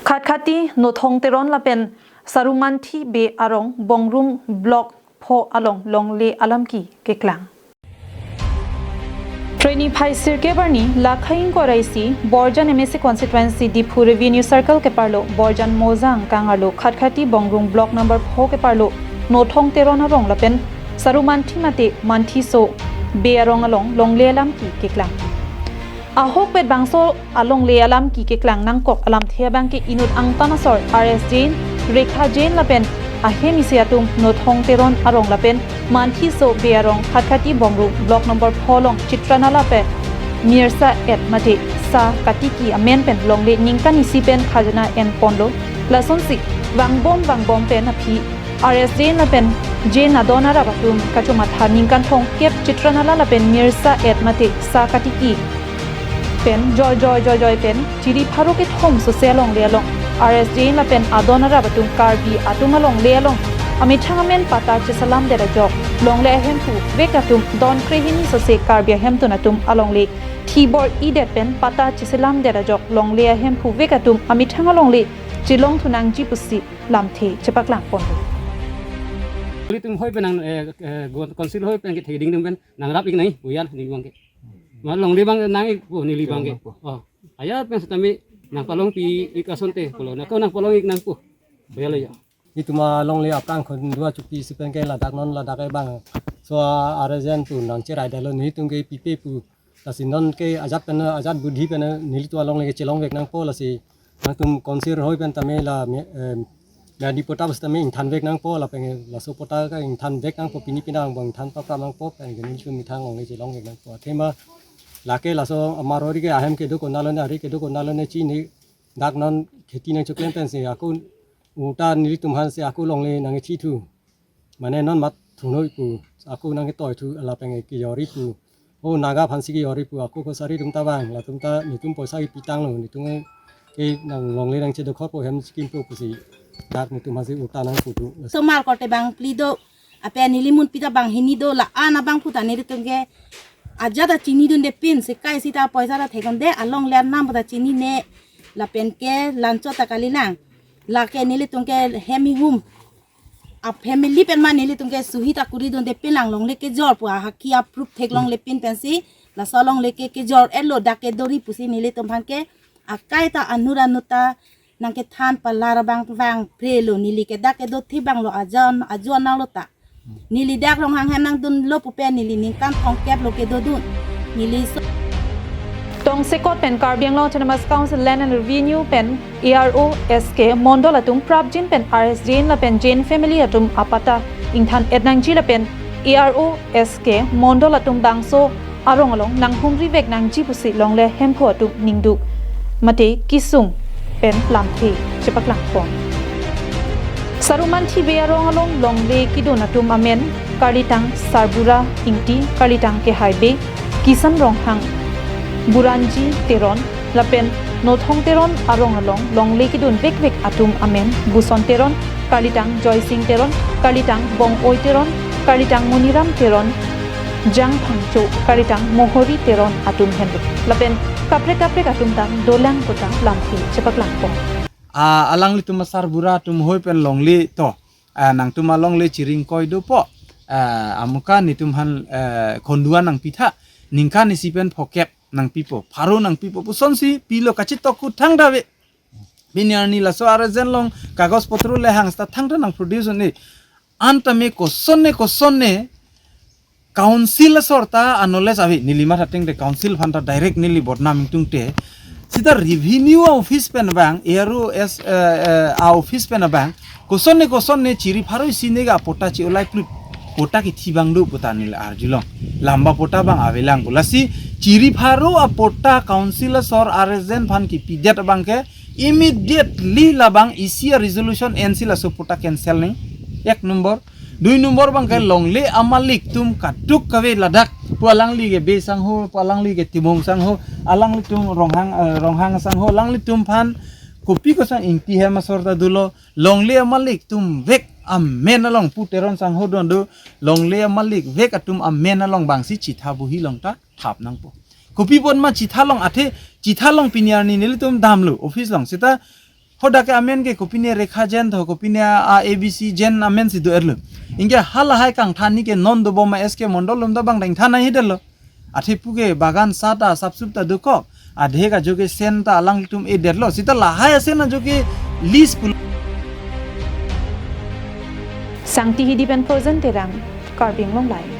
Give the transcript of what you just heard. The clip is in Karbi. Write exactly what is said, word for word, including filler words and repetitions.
Khatkhati Nothong Teron lapen Sarumanthi Bey arong Bongrung Block pho along longle alamki keklang. Treni phai sirkep arni lakhai ingkoi ra isi Borjan M A C constituency Diphu Revenue Circle keparlo Borjan Mozang kang arlo Khatkhati Bongrung Block number pho keparlo Nothong Teron arong lapen Sarumanthi mate Manthi So Bey arong along longle alamki keklang. Ahokpet bangso alongle alamki keklang nangkok alamthe abangke inut angtan asor R S Jain, Rekha Jain lapen ahem isi atum Nothong Teron arong lapen Manthi So Bey arong Khatkhati Bongrung Block number pho along Chitranala pen mirsa et mate sa katiki amen pen longle ningkan isi pen khajana enponlo. Lasonsi vangbom vangbom pen aphi R S Jain lapen Jain adon arap atum kachomatha ningkan thomkep Chitranala lapen mirsa et mate sa katiki pen joijoi joijoi pen chiri pharo kethom sose alongle along R S Jain lapen adon arap atum Karbi atum alongle along amethang amen patta cheselamdet ajok longle ahemphu vek atum don krehini sose Karbi ahemtun atum alongle thibor-idet pen patta cheselamdet ajok longle ahemphu vek atum amethang alongle chelongthu nangji pusi lamthe chepaklang ponlo. Nelitum hoi pen nang, eh, eh, gon-, council hoi pen kethek ding ding pen nangrap ik nai, buyar neli abangke. Ma longle abang nang ik po neli abangke. Chelong po. Oh, aya pen setame nangpalongpi ik asonte pulo. Nangko nangpalong ik nangpo. Buyar lo ya. Nelitum alongle aphrang khon dua chuki si pen ke ladak non ladak ke bangso R S Jain atum nangcheraidetlo nelitum ke pipe pu. Lasi non ke ajat pen ajat budhi pen nelitum alongle ke chelongvek nangpo lasi nangtum council hoi pen tame la me, eh, meyadi patta setame ingthanvek nangpo lapen laso patta ke ingthanvek nangpo pini pina angbong ingthan patta nangpo pen ke nelitum methang alongle chelongvek nangpo. Athema lake laso amar ori ke ahem kedo konatlo ne ari kedo konatlo ne chini dak non kheti nangchoklem pensi ako uta nelitum aphansi ako longle nangkethithu. Mane non mat thunoi pu ako nangketoi thu lapen kejor-i pu. O Naga aphansi kejor-i pu ako kosari atum ta bang latum ta nelitum poisa kepitanglo nelitum ke nang longle nangchedokhor po hem skim po pusi dak nelitum aphansi uta nangpu thu. Somar korte bang phli do ape neli munpi ta bang hini do la-an abang puta nelitum ke ajat ta chinidunde pin sekai sita poisa ta thekdunde alongle anam ta chinine lapen ke lanchot ta kalilang lake nelitum ke hem ihum a family pen ma nelitum ke suhita kuridunde pin lang longle kejor pu ahaki approve theklongle pin pensi laso alongle ke kejor-etlo dak kedori pusi nelitum aphan ke akai ta anur anut ta nangkethan palar abang vangphrelo neli ke dak kedothi banglo ajon ajo nanglo ta. Neli dak Ronghang hem nangdunlo pupen neli ningkan thomkep lo kedodun. Neli so Tongsekot pen Karbi Anglong Autonomous Council Land and Revenue pen A R O S K Mondol atum prapjin pen R S Jain lapen Jain family atum apatta ingthan-et nangji lapen A R O S K Mondol atum bangso arong along nanghumrivek nangji pusi longle hemphu atum ningduk mate kesung pen lamthe chepaklang pon. Sarumanthi Bey arong along longle kedun atum amen karlitang Sarbura Ingti, karlitang Kehai Bey, Kisan Ronghang, Buranji Teron, lapen Nothong Teron arong along longle kedun vekvek atum amen Buson Teron, karlitang Joysing Teron, karlitang Bong-oi Teron, karlitang Muniram Teron, Jang Phangcho, karlitang Mohori Teron atum henlo. Lapen kaprek kaprek atum ta dolang kota lamthe chepaklang pon. A, alanglitum asarbura atum hoi pen longle to. A, nangtum alongle chiringkoi dopo. A, amuka nelitum aphan, a, khonduan nangpitha. Ningkan isi pen phokep nangpipo. Pharo nangpipo. Pusonsi pilo kachitok kuthang dave. Pini arni laso R S Jain along kagos potro le hangsta thangta nang produce ne. Anta me kosonne kosonne council asor ta a-knowledge ave neli matha tengte council aphan ta direct neli bodnam ingtungte. Sita revenue office pen abang, A R O S, eh, eh, a-office pen abang, kosonne kosonne chiri pharo isi ne ga patta che-olai plut. Patta kithi abang do patta neli arjulong. Lamba patta abang avelang pu. Lasi chiri pharo apatta council asor R S Jain aphan kipidet abang ke immediately labang isi a-resolution ensi laso patta cancel ning. Ek number. Dui number abang ke longle amalik atum kaduk kave ladak. Pu alangli ke Bey sangho, pu alangli ke Timung sangho, alanglitum Ronghang, eh, Ronghang sangho, alanglitum aphan kopi kosong Ingti hem asor ta dolo, longle amalik atum vek amen along pu Teron sangho don do, longle amalik vek atum amen along abangsi chitha bohi along ta thap nangpo. Kopi pon ma chitha along athe, chitha along pini arni nelitum damlo, office along sita Hadak ke amen ke kopine Rekha Jain tho, kopine a A B C Jain amen si do-etlo. Anke halahai kangthan ni ke non dobom a S K Mondol along ta bang dang than nangji detlo. Athe pu ke bagan sat ta sapsup ta dokok. Adhe ajo ke sen ta alanglitum e-detlo. Seta lahai asen ajo ke list pulo. Sangti Hidi pen Frozen Terang, Karbi Anglong Live.